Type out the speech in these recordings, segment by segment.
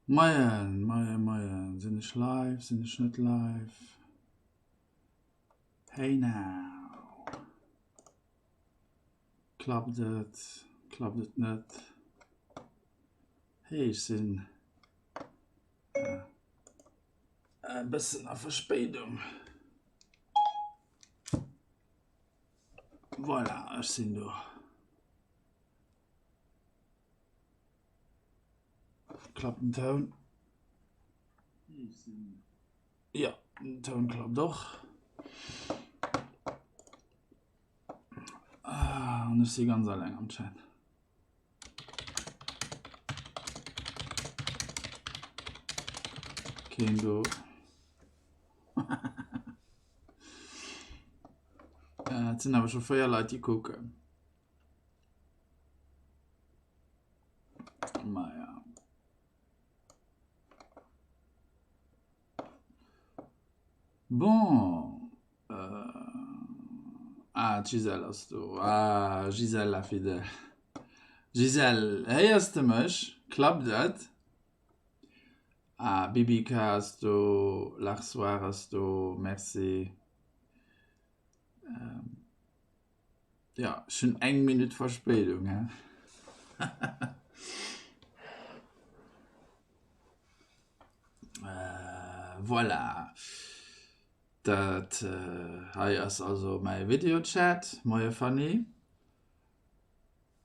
Moien, moien, moien. Sinn ech live, sinn ech net live? Hey now. Klappt et, klappt et net? Hey, ech sinn e bëssen a Verspéidung. Voilà, ech sinn do. Klappt den Toun? Ja, den Toun klappt och. Ah, an ech si ganz alleng am Chat. Keen do. Äh, et sinn awer scho 4 Leit, déi kucken. Maja. Bon. Äh, ah, d'Gisèle ass do. Ah, Gisèle la fidèle. Gisèle, héiers de mech? Klappt et? Ah, Bibica ass do, Larsoir ass do, merci. Ähm. Ja, ech hunn eng Minutt Verspéidung, hä? Voilà. Dat hei ass also mäi Videochat. Moie Fanny.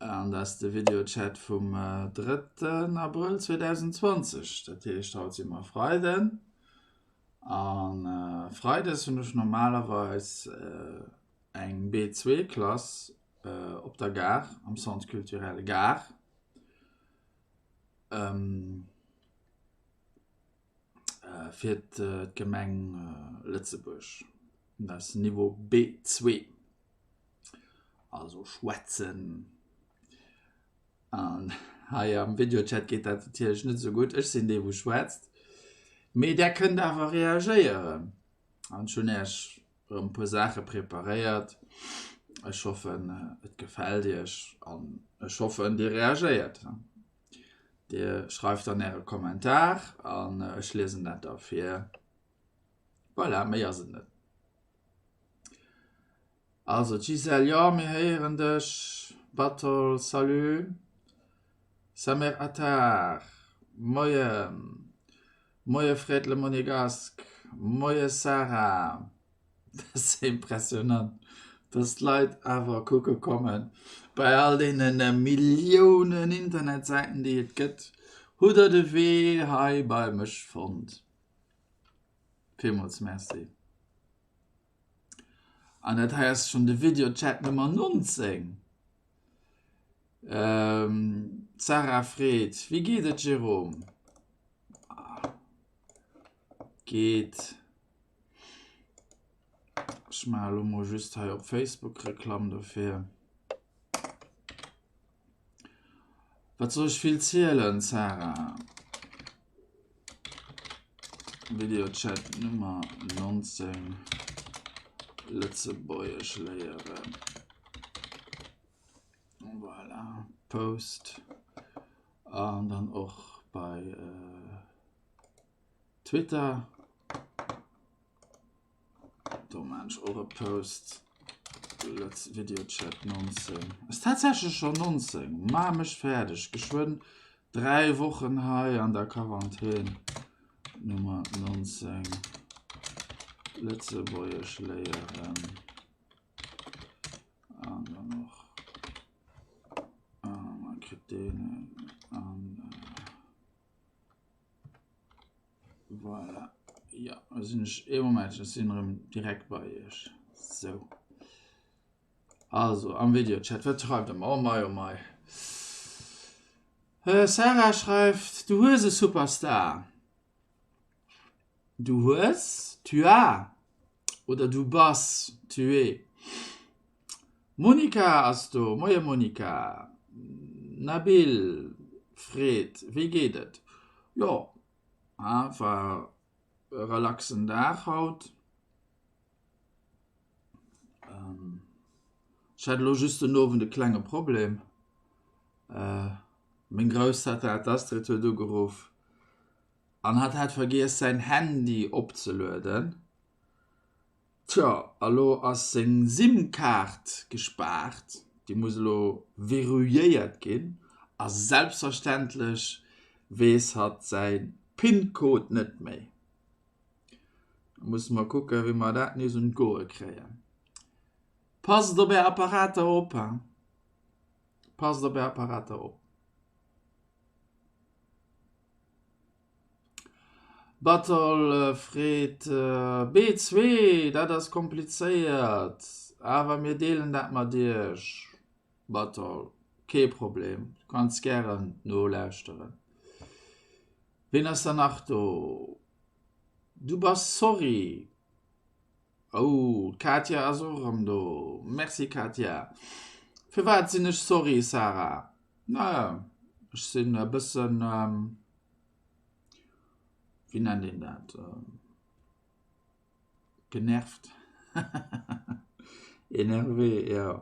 An dat ass de Videochat vum drëtten Abrëll 2020. Dat heescht, haut si mer Freiden. A Freides hunn ech normalerweis eng B2-Klass op der Gare, am Centre culturel Gare. Fir d'Gemeng Lëtzebuerg. Dat ass Niveau B2. Also schwätzen. An hei am Videochat geet dat natierlech net esou gutt. Ech sinn dee wou schwätzt. Mee där kënnt awer reagéieren. An ech hunn Iech erëm e puer Saache preparéiert. Ech hoffen et gefält Iech an ech hoffen Dir reagéiert. Dir schreift dann Äre Kommentar an ech liesen dat da vir. Voilà, méi ass et net. Also d'Gisèle, jo mir héieren dech. Batol, salut. Samir Attar, moien. Moie Fred le Monégasque, moie Sarah. Dat ass impressionant, dass d'Leit awer kucke kommen. Bei all deene Milliounen Internetsäiten déi et gëtt, hutt der de Wee hei bei mech fonnt. Villmools Merci. An dat hei ass schonn de Videochat Nummer 19. D'Sarah freet, Wéi geet et Jérôme? Geet. Ech maache lo mol just hei op Facebook Reklamm dofir. Wat soll ech vill zielen, Sarah? Videochat Nummer 19 Lëtzebuergesch léieren. Voilà, Post. An dann och bei Twitter. Do maan ech och e Post. Let's Videochat 19. Ass tatsächlech schon 19. Maa mech fäerdeg. Geschwënn 3 Wochen hei an der Quarantän. Nummer 19. Lëtzebuergesch léieren. An dann och. Man kritt deen an. Voilà. Ja, da sinn ech ee Moment, ech sinn erëm direkt bei iech. Sou. Also, am Videochat, wat schreift der mer? Oh mei, oh mei. Äh, Sarah schreift, du hues e Superstar. Du hues, tu as, oder du bass, tu es. Monica ass do, moie Monica. Nabil freet, wéi geet et? Jo, war e relaxen Dag haut. Ech hat elo just den Owend e klenge Problem. Meng Grouss Tatta, d'Astrid, huet ugeruff. An hatt hat vergiess säin Handy opzelueden. Tjo, a lo ass seng SIM-Kaart gespaart, déi muss elo verrouilléiert ginn a selbstverständlech weess hatt säi PIN-Code net méi. Da musse mer kucken, wéi mer dat nees un d'Goe kréien. Passt op är Apparater op, hein! Passt op är Apparater op. Battle freet B2, dat ass komplizéiert, awer mir deelen dat mat iech. Battle, kee Problem, du kanns gären nolauschteren. Ween ass dann nach do? Du bass sorry. Oh, d'Katia ass och erëm do. Merci Katia. Firwat sinn ech sorry, Sarah? Naja, ech sinn e bëssen, wéi nennt een dat, genervt. Énervé, jo.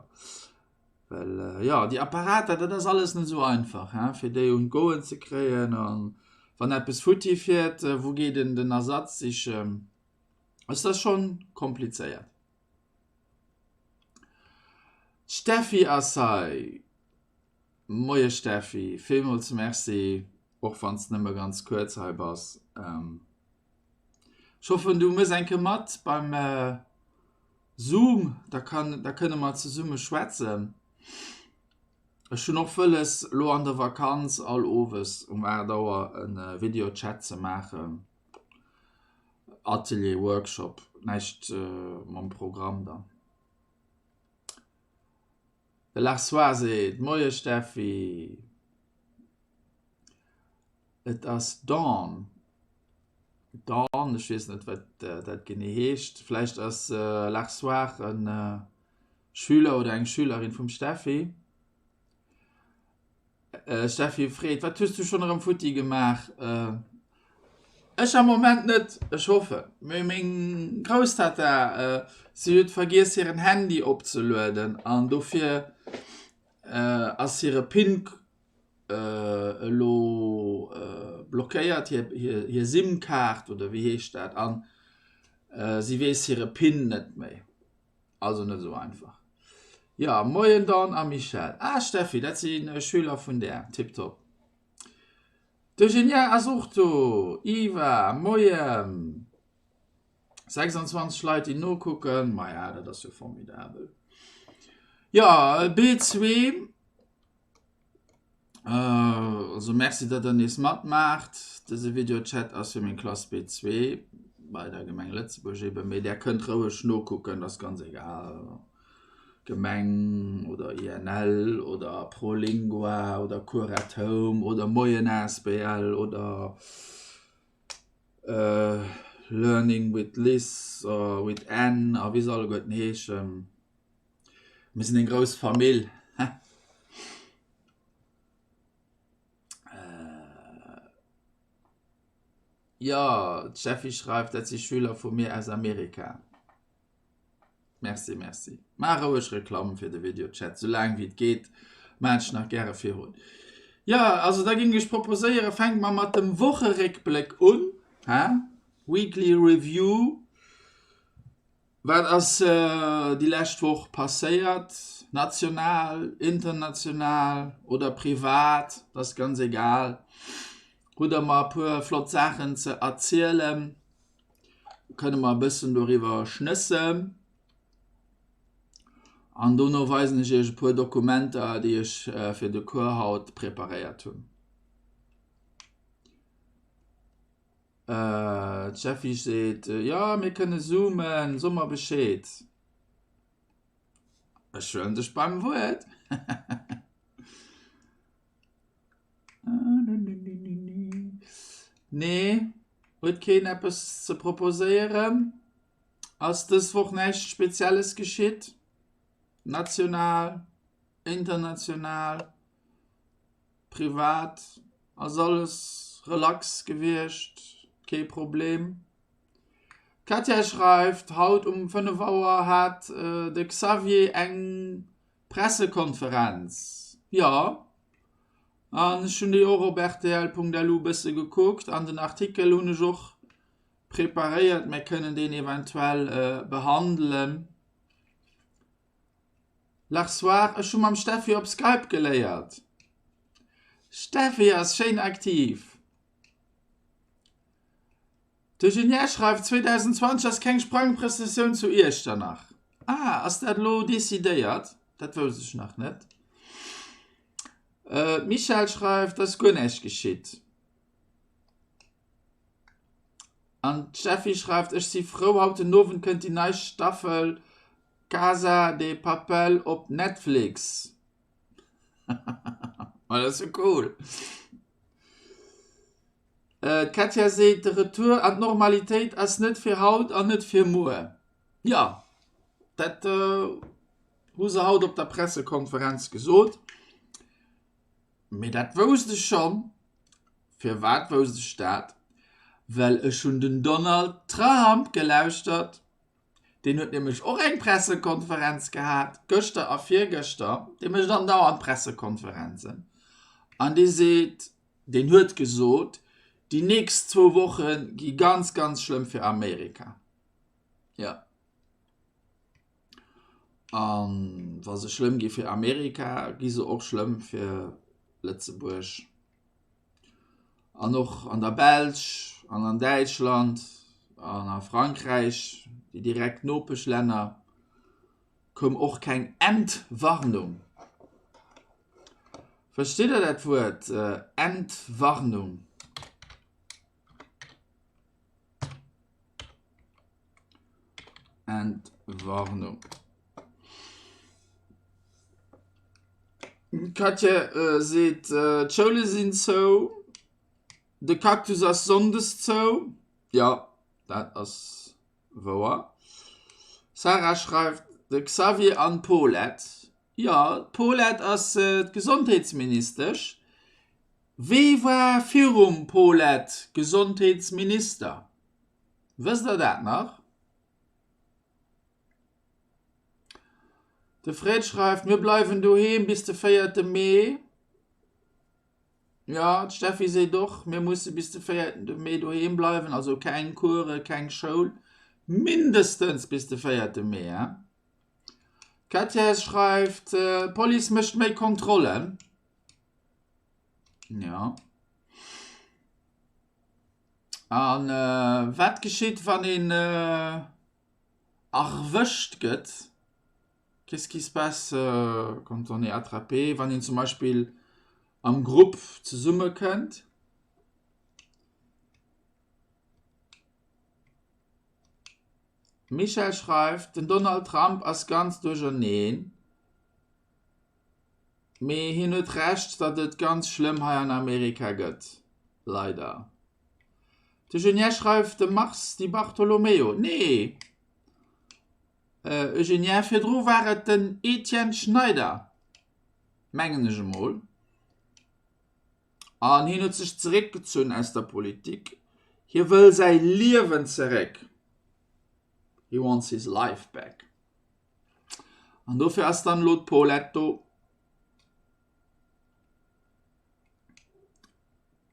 Well jo, déi Apparater, dat ass alles net esou einfach, hein, fir déi un d'Goen ze kréien. An wann eppes futti fiert, wou geet een den Ersatz sichen? Et ass schonn komplizéiert. D'Steffi ass hei. Moie Steffi, villmools Merci, och wann s de nëmme ganz kuerz hei bass. Ech hoffen, du mëss eng Kéier mat beim Zoom, da kann, da kënne mer zesumme schwätzen. Ech hunn och wëlles, elo an der Vakanz all Owes um 8 Auer e Videochat ze maachen. Atelier, Workshop, näischt mam Programm dann. De Larsois seet, Moie Steffi, et ass Dawn. Dawn, ech weess net wat dat genee heescht. Vläicht ass Larsois e Schüler oder eng Schülerin vum Steffi. Steffi freet, Wat hues du schonn erëm futti gemaach? Ech am Moment net, ech hoffen. Mee meng Grousstata, si huet vergiess hiren Handy opzelueden an dofir ass hire Pin elo blockéiert, hir SIM-Kaart oder wéi heescht dat, an si weess hire Pin net méi. Also net esou einfach. Jo, moien Dawn a Michèle. Ah Steffi, dat si Schüler vun där. Tiptop. D'Eugenia ass och do. Iva, moien. 26 Leit déi nokucken, maja dat ass jo formidabel. Jo, B2. Also merci datt der nees matmaacht. Dëse Videochat ass fir meng Klass B2 bei der Gemeng Lëtzebuerg eben, mee där kënnt roueg nokucken, ass ganz egal, Gemeng oder INL oder ProLingua oder Cours at Home oder Moien asbl oder Learning with Liz or with Anne a wéi se alleguerten heeschen. Mir sinn eng grouss Famill. Jo, d'Steffi schreift, dat si Schüler vu mir aus Amerika. Merci, merci. Maach roueg Reklamm fir de Videochat, sou laang wéi et geet, maan ech nach gäre virun. Jo, also da géing ech proposéieren, fänke mer mat dem Wocheréckbléck un, hä? Weekly Review. Wat ass déi lescht Woch passéiert, national, international oder privat, dat ass ganz egal. Hutt der mer e puer flott Saachen ze erzielen, kënne mer e bëssen doriwwer schnëssen. An dono weisen ech iech e puer Dokumenter, déi ech fir de Cours haut preparéiert hunn. D'Steffi seet, Jo, mir kënne zoomen, so mer Bescheed. Ech huelen dech beim Wuert. Nee, huet keen eppes ze proposéieren? Ass dës Woch näischt Spezielles geschitt? National, international? Privat ass alles relax gewiescht, kee Problem. D'Katja schreift, Haut um 5 Auer hat de Xavier eng Pressekonferenz. Jo. An ech hunn déi och op rtl.lu bësse gekuckt an den Artikel hunn ech och preparéiert. Mir kënnen deen eventuell behandelen. L'Arsoir, ech hu mam Steffi op Skype geléiert. Steffi ass schéin aktiv. De Julien schreift, 2020 ass keng Sprangprëssessioun zu Iechternach. Ah, ass dat elo decidéiert? Dat wousst ech nach net. D'Michèle schreift, ass guer näischt geschitt. An d'Steffi schreift, ech si frou, haut den Owend kënnt déi nei Staffel Casa de Papel op Netflix. Ma dat ass jo cool. D'Katja seet, de Retour an d'Normalitéit ass net fir haut an net fir muer. Jo, dat hu se haut op der Pressekonferenz gesot. Mee dat wousst ech schonn. Firwat wousst ech dat? Well ech hunn den Donald Trump gelauschtert. Deen huet nämlech och eng Pressekonferenz gehat, gëschter a virgëschter. Dee mécht andauernd Pressekonferenzen. An dee seet, deen huet gesot, déi nächst zwou Woche gi ganz, ganz schlëmm fir Amerika. Jo. A wa se schlëmm gi fir Amerika, gi se och schlëmm fir Lëtzebuerg. An och an der Belsch an an Däitschland an a Frankräich, déi direkt Nopeschlänner, koum och keng Entwarnung. Verstitt Der dat Wuert Entwarnung? Entwarnung. D'Katja seet, d'Schoule sinn zou, de Cactus ass sonndes zou. Jo, dat ass wouer. Sarah schreift, de Xavier an d'Paulette. Jo, d'Paulette ass d'Gesondheetsministesch. Wee war virum Paulette Gesondheetsminister? Wësst der dat nach? De Fred schreift, Mir bleiwen doheem bis de véierte Mee. Jo, d'Steffi seet och, mir musse bis de véierte Mee doheem bleiwen, also keng Coursen, keng Schoul, mindestens bis de véierte Mee. D'Katja schreift, D'Police mécht méi Kontrollen. Jo. A wat geschitt, wann een erwëscht gëtt? Qu'est-ce qui se passe quand on est attrapé? Wann een zum Beispill am Grupp zesummekënnt? D'Michèle schreift, Den Donald Trump ass ganz duercherneen. Mee hien huet Recht, datt et ganz schlëmm hei an Amerika gëtt. Leider. De Eugénien schreift, De Mars Di Bartolomeo. Nee! Eugénien, virdru war et den Etienne Schneider, mengen ech emol. An hien huet sech zeréckgezunn aus der Politik. Hie wëll säi Liewen zeréck. He wants his life back. An dofir ass dann elo d'Paulette do.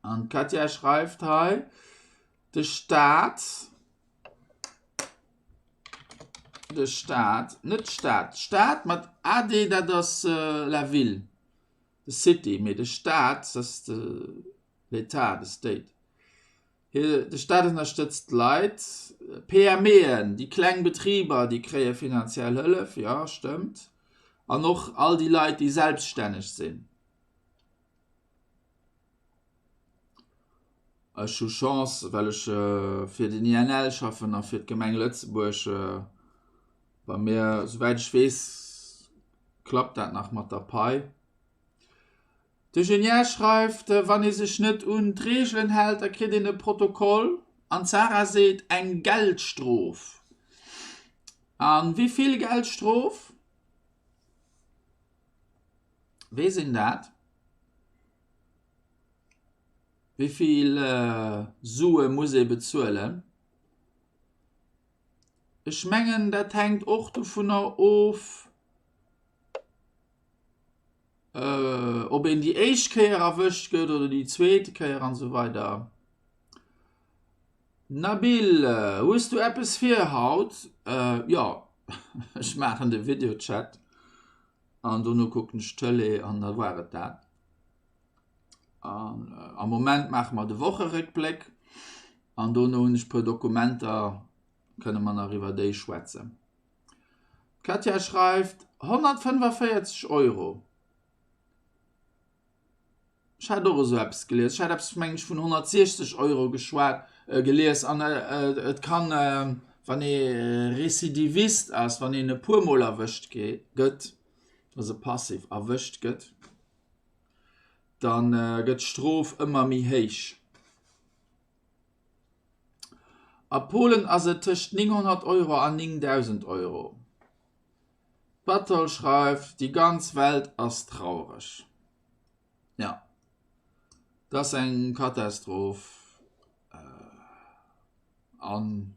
An d'Katja schreift hei, de Staat, de Staat, net d'Stad, d'Stad mat AD, dat ass la ville, the city, mee de Staat, dat ass de l'État, the state. De Staat ënnerstëtzt d'Leit, PMEen, déi kleng Betriber, déi kréie finanziell Hëllef, jo, stëmmt. An och all déi Leit, déi selbststänneg sinn. Ech hu Chance, well ech fir den INL schaffen a fir d'Gemeng Lëtzebuerg. Bei mir, souwäit ech weess, klappt dat nach mat der Pai. De Genier schreift, Wann ee sech net un d'Reegelen hält, da kritt een e Protokoll. An d'Sarah seet, Eng Geldstrof. A wéi vill Geldstrof? Weess een dat? Wéi vill Sue muss ee bezuelen? Ech mengen, dat hänkt och dovunner of. Ob een déi éischt Kéier erwëscht gëtt oder déi zweet Kéier an esou weider. Nabil, hues du eppes vir haut? Jo, ech maachen de Videochat an dono kucken ech d'Tëlee an da war et dat. An am Moment maache mer de Wocheréckbléck an dono hunn ech e puer Dokumenter, kënne mer nach iwwer déi schwätzen. D'Katja schreift, 145 Euro. Ech hat och esou eppes gelies. Ech hat eppes, meng ech, vun 160 Euro geschwat, gelies. An et kann, wann ee Recidivist ass, wann een e puermol erwëscht gëtt, also passiv erwëscht gëtt, da gëtt d'Strof ëmmer méi héich. A Polen ass et tëscht 900 Euro an 9.000 Euro. D'Batol schreift, Déi ganz Welt ass traureg. Jo, et ass eng Katastroph an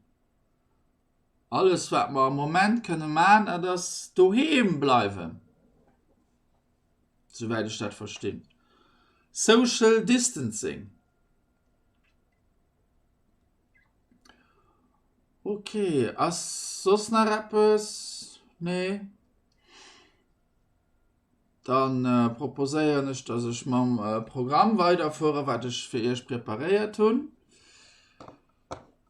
alles wat mer am Moment kënne man, dat ass doheem bleiwen, souwäit ech dat verstinn. Social Distancing. Ok, ass soss nach eppes? Nee? Dann proposéieren ech, dass ech mam Programm weiderfueren, wat ech fir iech preparéiert hunn.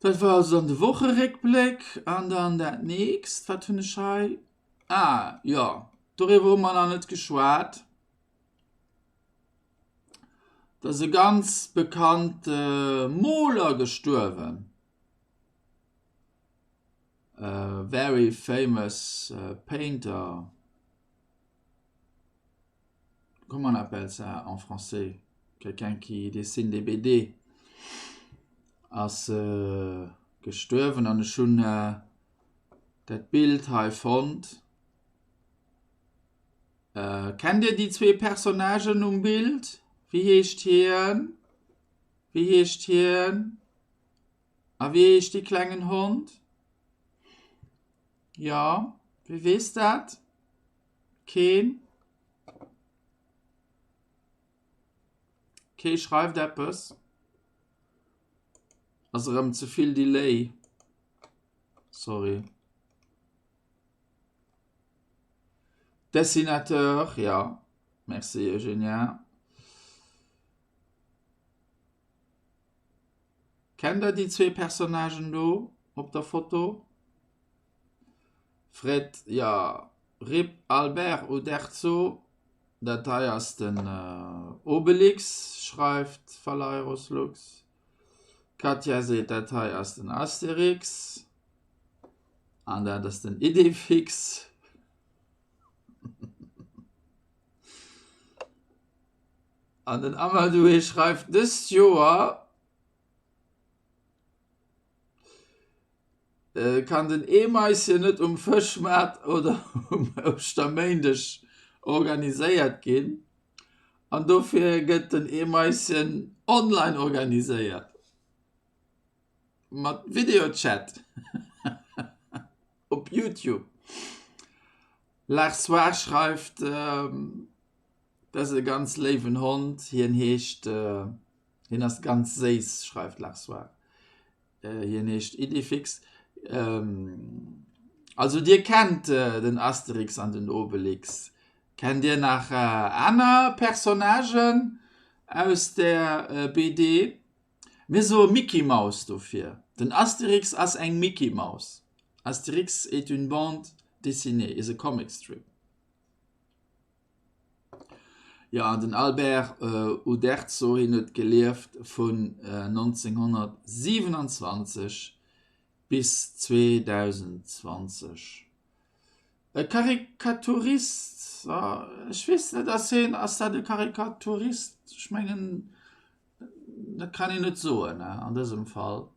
Dat war also dann de Wocheréckbléck. An dann dat nächst, wat hunn ech hei? Ah jo, doriwwer hu mer nach net geschwat. Et ass e ganz bekannte Moler gestuerwen, e very famous painter, comment on appelle ça en français, quelqu'un qui dessine des BD, ass gestuerwen an ech hunn dat Bild hei fonnt. Kennt Dir déi zwee Personnagen um Bild? Wéi heescht hien? Wéi heescht hien? A wéi heescht dee klengen Hond? Jo, wie weess dat? Keen? Kee schreift eppes? Ass erëm ze vill Delay. Sorry. Dessinateur, jo. Merci Eugenia. Kennt der déi zwee Personnagen do op der Foto? Fred, jo. Rip Albert Uderzo, dat hei ass den Obelix, schreift Phalaeros Lux. D'Katja seet, dat hei ass den Asterix. An dat ass den Idefix. An den Amadou hie schreift, dëst Joer kann den Eemaischen net um Fëschmaart oder um Ouschterméindeg organiséiert ginn an dofir gëtt den Eemaischen online organiséiert. Mat Videochat op Youtube. L'Arsoir schreift, Dat ass e ganz léiwen Hond, hien heescht, hien ass ganz séiss, schreift l'Arsoir. Hien heescht Idifix. Also dir kennt den Asterix an den Obelix. Kennt dir nach aner Personnagen aus der BD? Mir soe Micky Maus dofir. Den Asterix ass eng Micky Maus. Astérix est une bande dessinée, is a comic strip. Jo, an den Albert Uderzo, hien huet gelieft vun 1927 bis 2020. E Karikaturist, ech weess net, ass hien, ass dat e Karikaturist? Ech mengen, Dat kann een net soen an dësem Fall.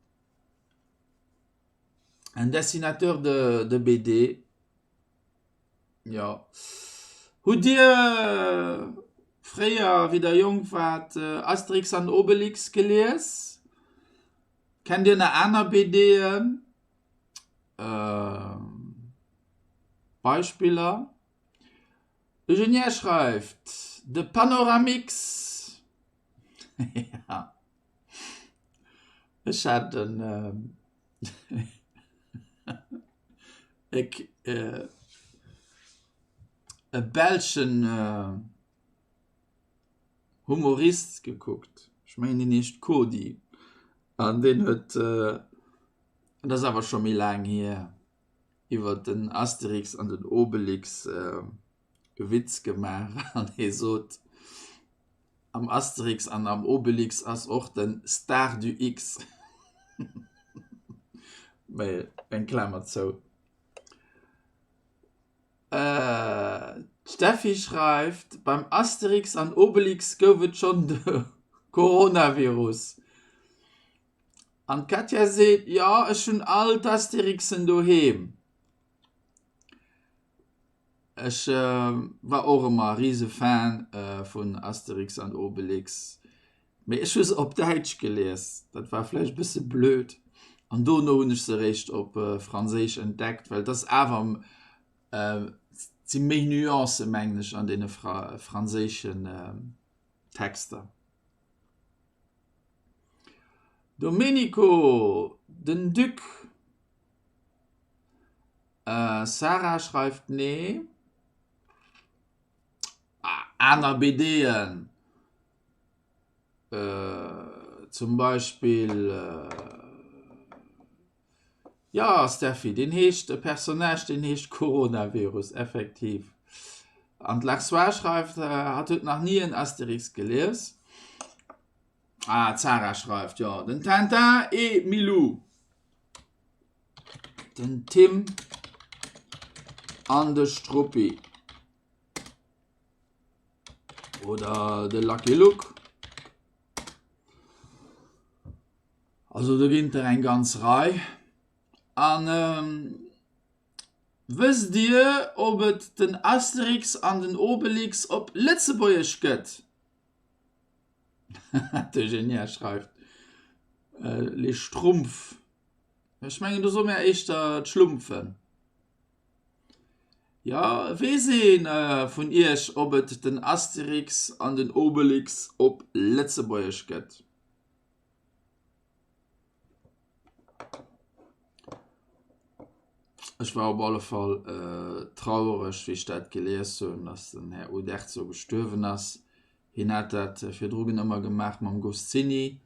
En Dessinateur de, de BD. Jo. Hutt Dir fréier, wéi Der jonk waart, Asterix an Obelix gelies? Kennt Dir nach aner BDen? Beispiller? Eugenia schreift, De Panoramix. Ja, ech hat en e belschen Humorist gekuckt, ech mengen deen heescht Kody an deen huet, dat ass awer scho méi laang hier, iwwer den Asterix an den Obelix e Witz gemaach an hie sot, am Asterix an am Obelix ass och de Star du X. Mee eng Klamer zou. D'Steffi schreift, Beim Asterix an Obelix gouf et schonn de Coronavirus. An d'Katja seet, Jo, ech hunn all d'Asterixen doheem. Ech war och ëmmer e rise Fan vun Asterix an Obelix, mee ech hu se op Däitsch gelies, dat war vläicht e bësse blöd. An dono hunn ech se eréischt op Franséisch entdeckt, well et ass awer, et si méi Nuancen, mengen ech, an deene franséischen Texter. Domenico, den Duc. Sarah schreift nee. Aner BDen, zum Beispill, jo Steffi, deen heescht, e Personnage deen heescht Coronavirus, effektiv. An d'Larsois schreift, hatt huet nach ni en Asterix gelies. Ah, d'Sarah schreift, jo, den Tintin et Milou. Den Tim an de Struppi. Oder de Lucky Luke. Also do ginn der eng ganz Rei. An wësst Dir, ob et den Asterix an den Obelix op Lëtzebuergesch gëtt? D'Eugenia schreift, Les Schtroumpf. Ech mengen do soe mir éischter d'Schlumpfen. Jo, weess ee vun iech ob et den Asterix an den Obelix op Lëtzebuergesch gëtt? Ech war op alle Fall trauereg wéi ech dat gelies hunn, datt den Här Uderzo gestuerwen ass. Hien hat dat virdrun ëmmer gemaach mam Goscinny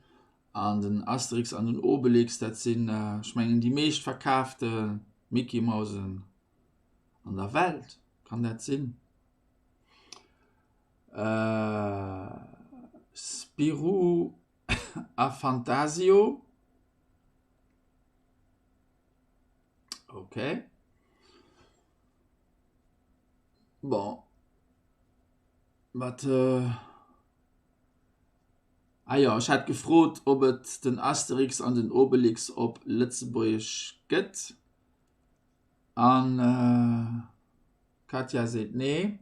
An den Asterix an den Obelix, dat sinn, ech mengen, déi meescht verkaafte Mickey Mousen an der Welt. Kann dat sinn? Spirou a Fantasio. Okay. Bon. Wat. Ah jo, ech hat gefrot, ob et den Asterix an den Obelix op Lëtzebuergesch gëtt. An d'Katja seet nee.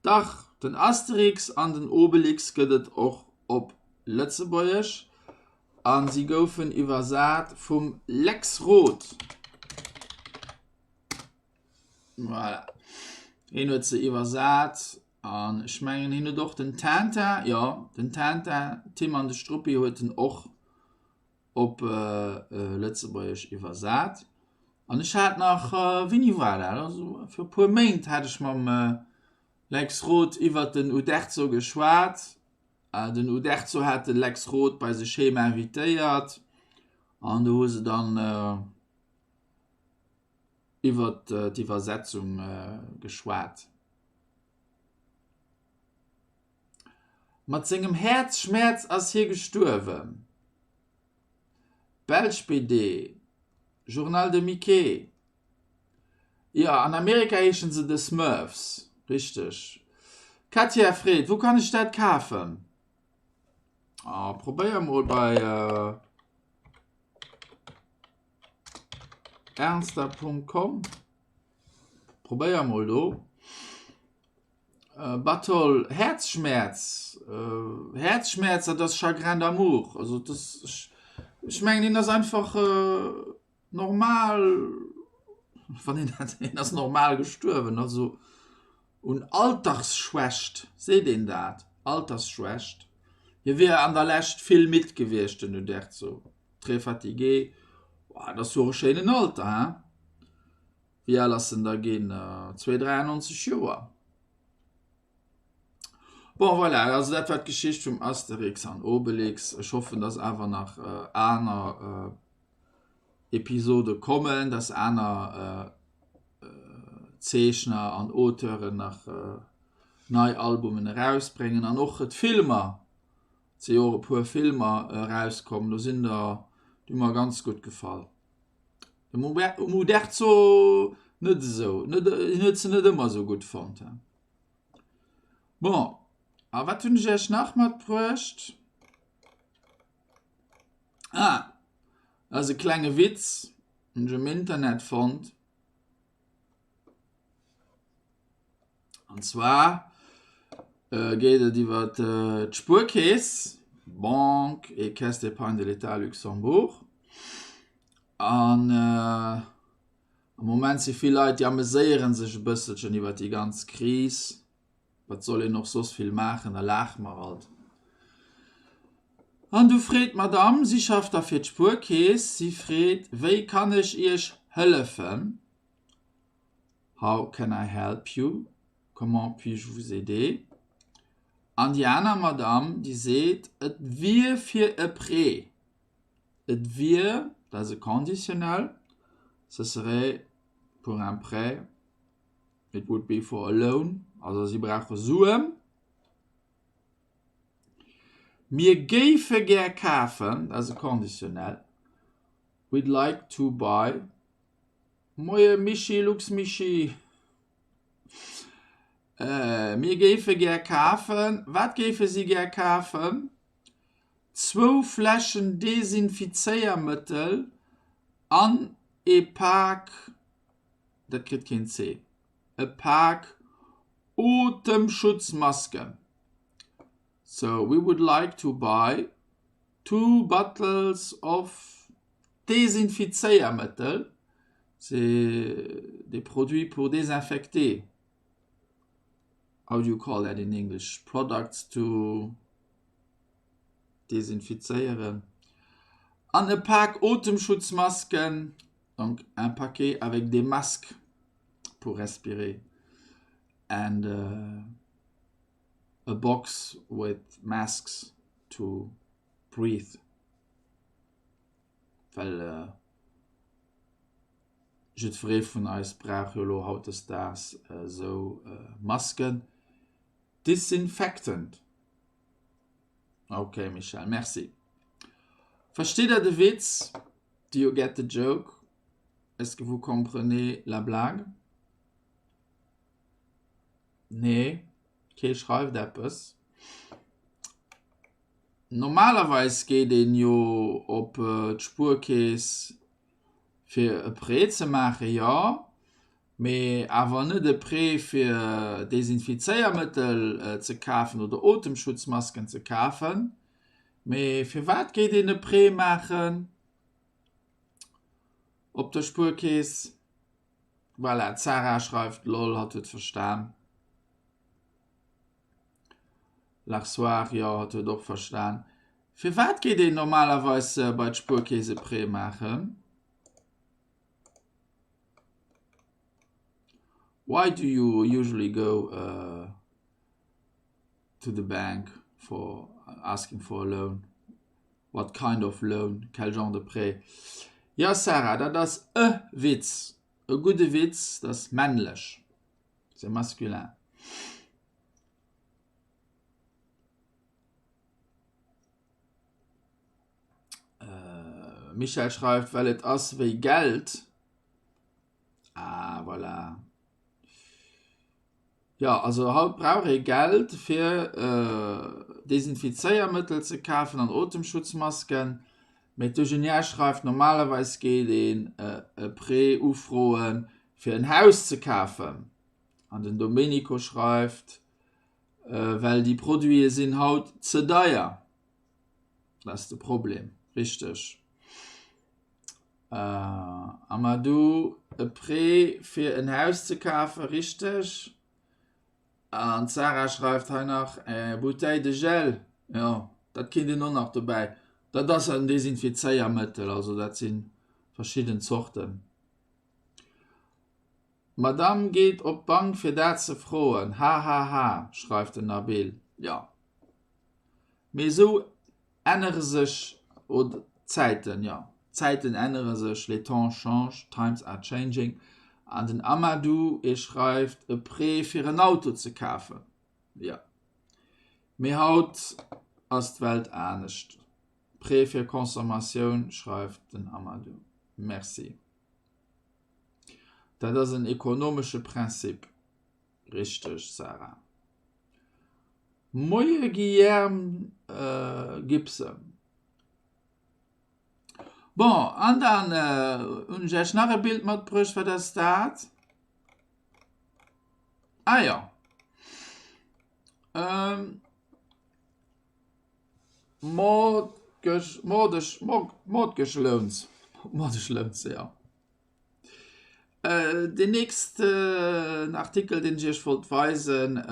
Dach, den Asterix an den Obelix gëtt et och op Lëtzebuergesch a si goufen iwwersat vum Lex Roth. Voilà. Hien huet se iwwersat an ech mengen hien huet och den Tintin, jo den Tintin, Tim an de Struppi huet en och op Lëtzebuergesch iwwersat. An ech hat nach, wéini war dat, also fir e puer Méint hat ech mam Lex Roth iwwert den Uderzo geschwat. Den Uderzo hat de Lex Roth bei sech heem invitéiert an do hu se dann iwwer d'Iwwersetzung geschwat. Mat sengem Häerzschmäerz ass hie gestuerwen. Belsch BD, Journal de Mickey. Jo, an Amerika heeschen se The Smurfs, richteg. Katja freet, Wou kann ech dat kafen? Probéier mol bei. Ernster.com Probéier mol do. Batol Häerzschmäerz Häerzschmäerz dat ass Chagrin d'amour. Also dat ass ech mengen hien ass einfach normal wann een dat hien ass normal gestuerwen also. Un Altersschwächt, seet een dat? Altersschwächt? Hie wier an der Lescht vill midd gewiescht, den Uderzo. Très fatigué. Dat ass jo och e schéinen Alter, hein? Wéi al ass en da ginn? 293 Joer. Bon, voilà, also dat war d'Geschicht vum Asterix an Obelix. Ech hoffen, dass awer nach aner Episode kommen, dass aner Zeechner an Auteuren nach nei Albumen erausbréngen an och d'Filmer, et si jo och e puer Filmer erauskomm, do sinn der, déi hu mer ganz gutt gefall. Dem Uderzo net esou, net, hien huet se net ëmmer esou gutt fonnt. Bon, a wat hunn ech Iech nach matbruecht? Ah, dat ass e klenge Witz, hunn ech um Internet fonnt. An zwar geet et iwwer d'Spuerkeess, Banque et Caisse d'Épargne de l'État Luxembourg. An am Moment si vill Leit, déi ameséiere sech e bësselchen iwwer déi ganz Kris. Wat soll een och soss vill maachen, da laache mer alt. An du freet d'Madame, si schafft da fir d'Spuerkeess, si freet, Wéi kann ech Iech hëllefen? How can I help you? Comment puis-je vous aider? An déi aner Madame, déi seet, et wier fir e Prêt. Et wier, dat ass e Conditionnel, ce serait pour un prêt. It would be for a loan, also si brauche Suen. Mir géife gär kafen, dat ass e Conditionnel. We'd like to buy. Moie Mischii, Luxmischii. Mir géife gär kafen. Wat géife si gär kafen? Zwou Fläschen Desinfizéiermëttel an e Pak. Dat kritt keen C. E Pak Otemschutzmasken. So we would like to buy two bottles of Desinfizéiermëttel, c'est des produits pour désinfecter. How do you call that in English? Products to desinfizéieren. An e Pak Otemschutzmasken. Donc un paquet avec des masques pour respirer and a box with masks to breathe. Well jiddweree vun eis brauch jo elo hautdesdaags esou Masken. Disinfectant. Ok Michèle, merci. Versteet der de Witz? Do you get the joke? Est-ce que vous comprenez la blague? Nee, kee schreift eppes. Normalerweis geet een jo op d'Spuerkeess fir e Prêt ze maachen, jo, mee awer net e Prêt fir Desinfizéiermëttel ze kafen oder Otemschutzmasken ze kafen. Mee firwat geet een e Prêt maachen op der Spuerkeess? Voilà, d'Sarah schreift, lol, hatt huet verstan. Larsoir, jo, hatt huet och verstan. Firwat geet een normalerweis bei d'Spuerkeess e Prêt maachen? Why do you usually go to the bank for asking for a loan? What kind of loan? Quel genre de prêt? Jo Sarah, dat ass e Witz, e gudde Witz, dat ass männlech, c'est masculin. Michèle schreift, well et ass wéi Geld. Ah voilà. Jo, also haut brauch ee Geld fir Desinfizéiermëttel ze kafen an Otemschutzmasken. Mee d'Eugenia schreift, normalerweis geet een e Prêt ufroen fir en Haus ze kafen. An den Domenico schreift, well déi Produite sinn haut ze deier. Dat ass de Problem, richteg. Amadou, e Prêt fir en Haus ze kafen, richteg. An d'Sarah schreift hei nach, Bouteille de gel, jo, dat kéint een och nach dobäi. Dat ass en Desinfizéiermëttel, also dat si verschidden Zorten. D'Madame geet op d'Bank fir dat ze froen, hahaha, schreift den Nabil. Jo, mee esou ännere sech d'Zäiten, jo, d'Zäiten ännere sech, les temps changent, times are changing. An den Amadou, e schreift, e Prêt fir en Auto ze kafen, jo, mee haut ass d'Welt anescht. Prêt fir Consommatioun, schreift den Amadou. Merci. Dat ass en ekonomesche Prinzip. Richteg, Sarah. Moie Guillerme Gibson. Bon, an dann hunn ech Iech nach e Bild matbruecht. Wat ass dat? Ah jo. Mordgesch, Mordesch, Mordgeschlounz, Mordgeschlounz, jo. Deen nächsten Artikel, deen ech Iech wollt weisen,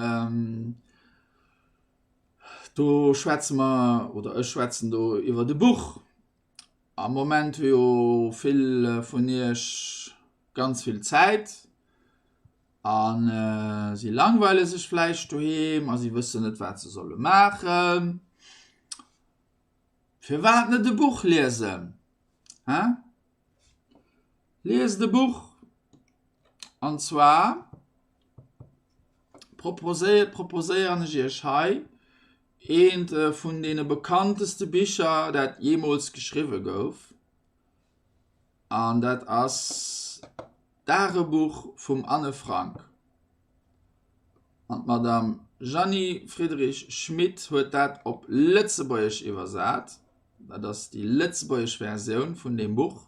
do schwätze mer, oder ech schwätzen do iwwert e Buch. Am Moment hu jo vill vun Iech ganz vill Zäit a si langweile sech vläicht doheem a si wëssen net, wat se solle maachen. Firwat net e Buch liesen, hä? Liest e Buch! An zwar proposéieren ech iech hei eent vun deene bekannteste Bicher, dat jeemools geschriwwe gouf. An dat ass d'Dagebuch vum Anne Frank. An d'Madame Jeanny Friedrich-Schmit huet dat op Lëtzebuergesch iwwersat. Dat ass déi lëtzebuergesch Versioun vun deem Buch.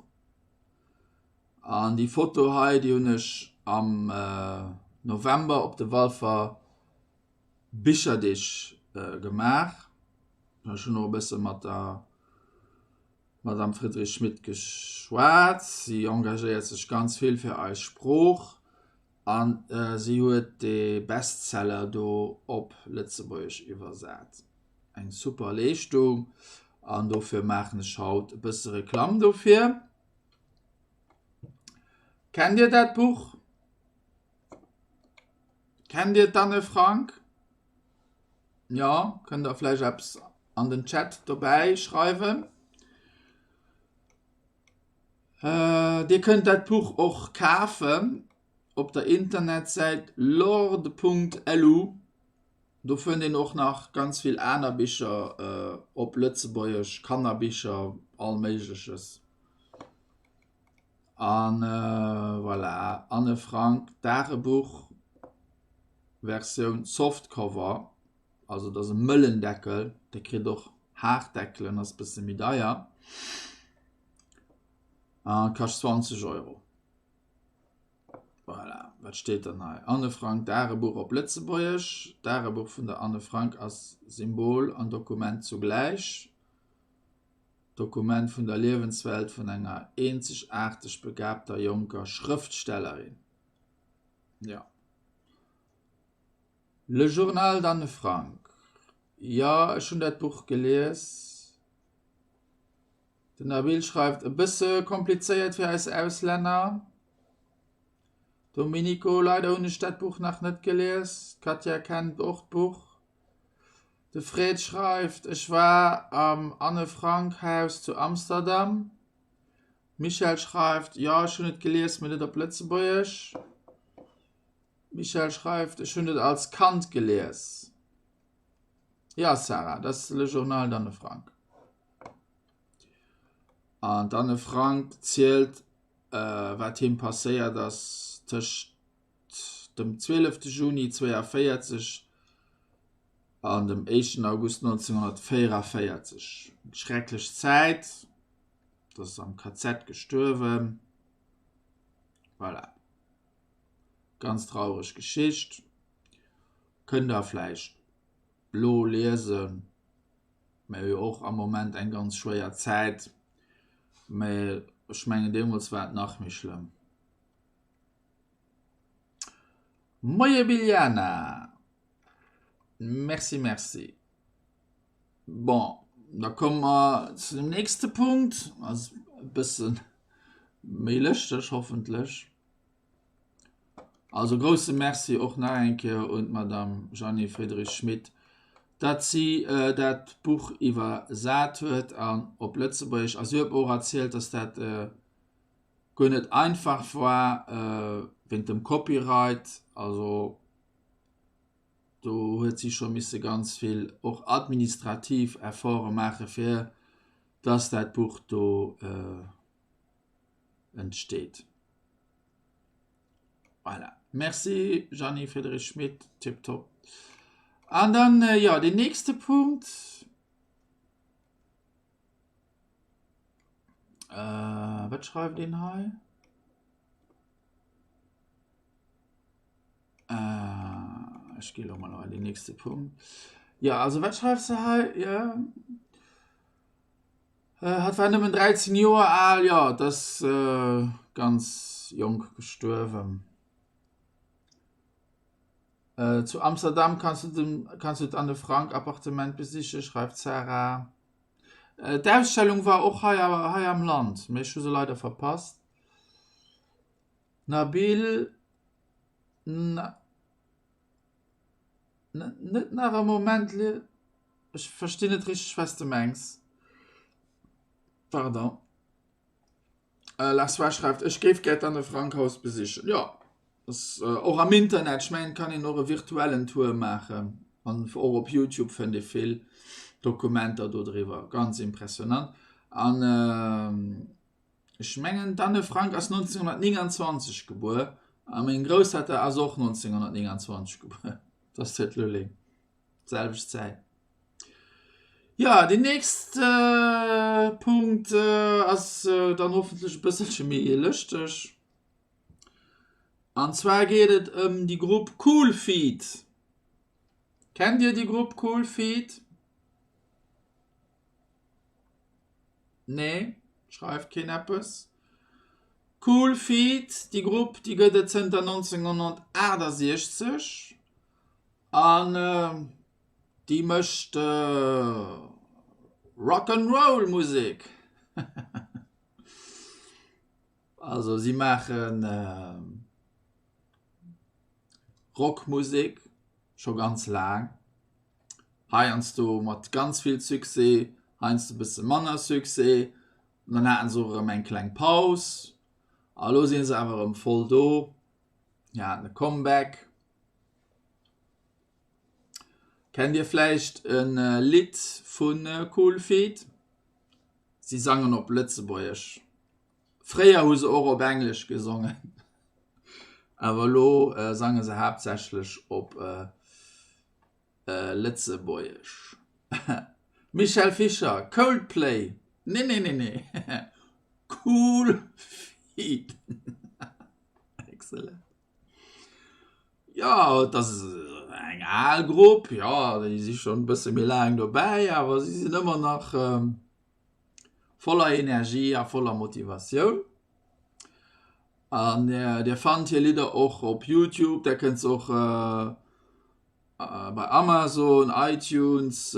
An déi Foto hei, déi hunn ech am November op de Walfer Bicherdeeg gemaach. Ech hunn och e bësse mat der Madame Friedrich-Schmit geschwat. Si engagéiert sech ganz vill fir eis Sprooch an si huet dee Bestseller do op Lëtzebuergesch iwwersat. Eng super Leeschtung an dofir maachen ech haut e bësse Reklamm dofir. Kennt Dir dat Buch? Kennt Dir d'Anne Frank? Jo, kënnt der vläicht eppes an den Chat dobäi schreiwen. Dir kënnt dat Buch och kafen op der Internetsäit lord.lu. Do fënnt een och nach ganz vill aner Bicher op Lëtzebuergesch, Kannerbicher, all Méigleches. An voilà, Anne Frank, Dagebuch. Versioun Softcover, also et ass e mëllen Deckel, dir kritt och haart Deckelen, ass e bësse méi deier a kascht 20 Euro. Voilà, wat steet dann hei? Anne Frank Dagebuch op Lëtzebuergesch. D'Dagebuch vun der Anne Frank ass Symbol an Dokument zugläich. Dokument vun der Liewenswelt vun enger eenzegaarteg begabter jonker Schrëftstellerin. Ja. Le Journal d'Anne Frank. Jo, ech hunn dat Buch gelies. Den Nabil schreift, e bësse komplizéiert fir eis Auslänner. Domenico, leider hunn ech dat Buch nach net gelies. D'Katja kennt och d'Buch. De Fred schreift, ech war am Anne Frank Haus zu Amsterdam. Michèle schreift, Jo, ech hunn et gelies, mee net op Lëtzebuergesch. Michèle schreift, Ech hunn et als Kand gelies. Jo, Sarah, dat ass Le Journal d'Anne Frank. An d'Anne Frank zielt, wat him passéiert ass tëscht dem 12 Juni 42 an dem éischten August 1944. Eng schrecklech Zäit. Dat ass am KZ gestuerwen. Voilà. Ganz traureg Geschicht. Kënnt der vläicht lo liesen. Mir hu jo och am Moment eng ganz schwéier Zäit. Mä ech mengen deemools war et nach méi schlëmm. Moie Biljana! Merci, merci. Bon, da komme mer zu dem nächste Punkt, ass e bësse méi lëschteg hoffentlech. Also grousse Merci och nach eng Kéier un d'Madame Jeanny Friedrich-Schmit, datt si dat Buch iwwersat huet an op Lëtzebuergesch. A si huet mer och erzielt, datt dat guer net einfach war wéint dem Copyright. Also do huet si scho misse ganz vill och administrativ Efforte maache fir datt dat Buch do entsteet. Voilà. Merci Jeanny Friedrich Schmit, tipptopp. An dann, äh, ja, den nächste Punkt. Äh, wat schreift een hei? Äh, ech gi lo mol an den nächste Punkt. Ja, also wat schreifs du hei? Ja. Hatt war nëmmen 13 Joer al, jo, et ass ganz jonk gestuerwen. Zu Amsterdam kanns du den kanns du d'Anne Frank Appartement besichen, schreift d'Sarah. D'Ausstellung war och hei hei am Land, mee ech hu se leider verpasst. Nabil, na. Net nach e Moment, ech verstinn net richteg wat s de mengs. Pardon. La Soie schreift, ech géif gär d'Anne Frank Haus besichen. Jo, ass och am Internet, ech mengen et kann een och e virtuellen Tour maachen an och op Youtube fënnt ee vill Dokumenter do driwwer, ganz impressionant. An Ech mengen d'Anne Frank ass 1929 gebuer a meng Grousstatta ass och 1929 gebuer. Dat ass huet Lulling. D'selwecht Zäit. Jo, deen nächste Punkt ass dann hoffentlech e bësselche méi lëschteg. An zwar geet et ëm déi Grupp Cool Feet. Kennt Dir déi Grupp Cool Feet? Nee, schreift keen eppes. Cool Feet, déi Grupp déi gëtt et zënter 1968 an déi mécht Rock 'n' Roll Musek. Also si maachen Rockmusek scho ganz laang. Heiansdo mat ganz vill Succès, heiansdo e bësse manner Succès. An dann haten se och erëm eng kleng Paus. A lo si se awer erëm voll do. Si haten e Comeback. Kennt Dir vläicht e Lidd vu Cool Feet? Si sangen op Lëtzebuergesch. Fréier hu se och op Englesch gesongen, awer elo sange se haaptsächlech op Lëtzebuergesch. Michèle Fischer, Coldplay, Nee, nee, nee, nee, Cool Feet. Excellent. Jo, et ass eng al Grupp, jo, déi si schonn e bësse méi laang dobäi, awer si sinn ëmmer nach voller Energie a voller Motivatioun. An Dir fannt hir Lidder och op Youtube, där kënnt se och bei Amazon, iTunes,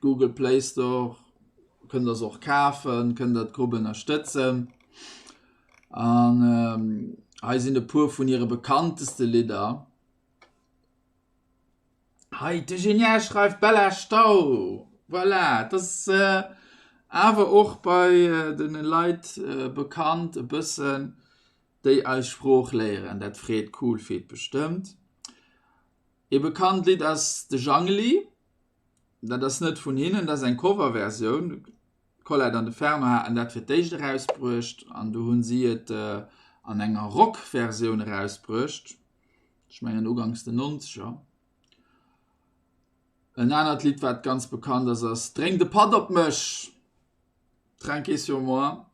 Google Play Store kënnt der se och kafen, kënnt der d'Grupp ënnerstëtzen. An hei sinn e puer vun hire bekannteste Lidder. Hei, de Genial schreift Bella Stau. Voilà, et ass awer och bei de Leit bekannt e bëssen, déi eis Sprooch léieren. Dat freet Coolfeet bestëmmt. Ee bekannt Lidd ass De Jangeli. Dat ass net vun hinnen, dat ass eng Coverversioun. D'Colette an de Fernand haten dat fir d'éischt erausbruecht an du hunn si et an enger Rockversioun erausbruecht. Ech mengen uganks den Nonzeger. En anert Lidd wat ganz bekannt ass, ass Drénk de Patt op mech, Trinquez sur moi.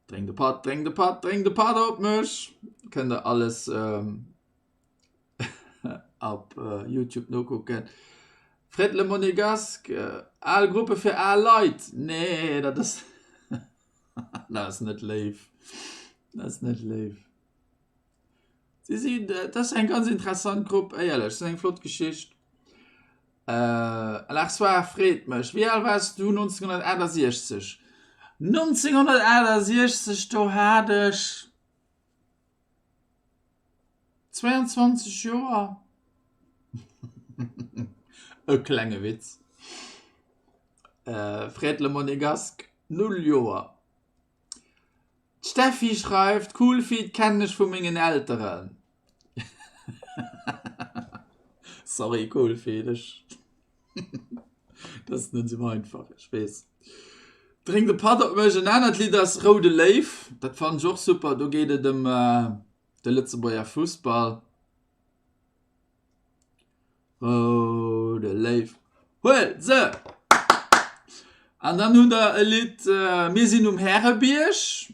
Drénk de Patt, drénk de Patt, drénk de Patt op mech. Kënnt der alles op Youtube nokucken. Fred le Monégasque, Al Gruppe fir al Leit. Nee, dat ass dat ass net léif. Dat ass net léif. Si sinn, dat ass eng ganz interessant Grupp, éierlech, dat ass eng flott Geschicht. Lars War freet mech, wéi al waars du 1968? 1968, do hat ech 22 Joer. E klenge Witz. Fred Le Monégasque, 0 Joer. D'Steffi schreift, Cool Feet kennen ech vu mengen Elteren. Sorry Cool Feet, ech dat ass net esou einfach, ech weess. Drénkt e Patt op mech. En anert Lidd ass Roude Léiw, dat fannen ech och super, do geet et ëm de Lëtzebuerger Fussball. Roude Léiw, huel se! An dann hunn der e Lidd Mir sinn um Härebierg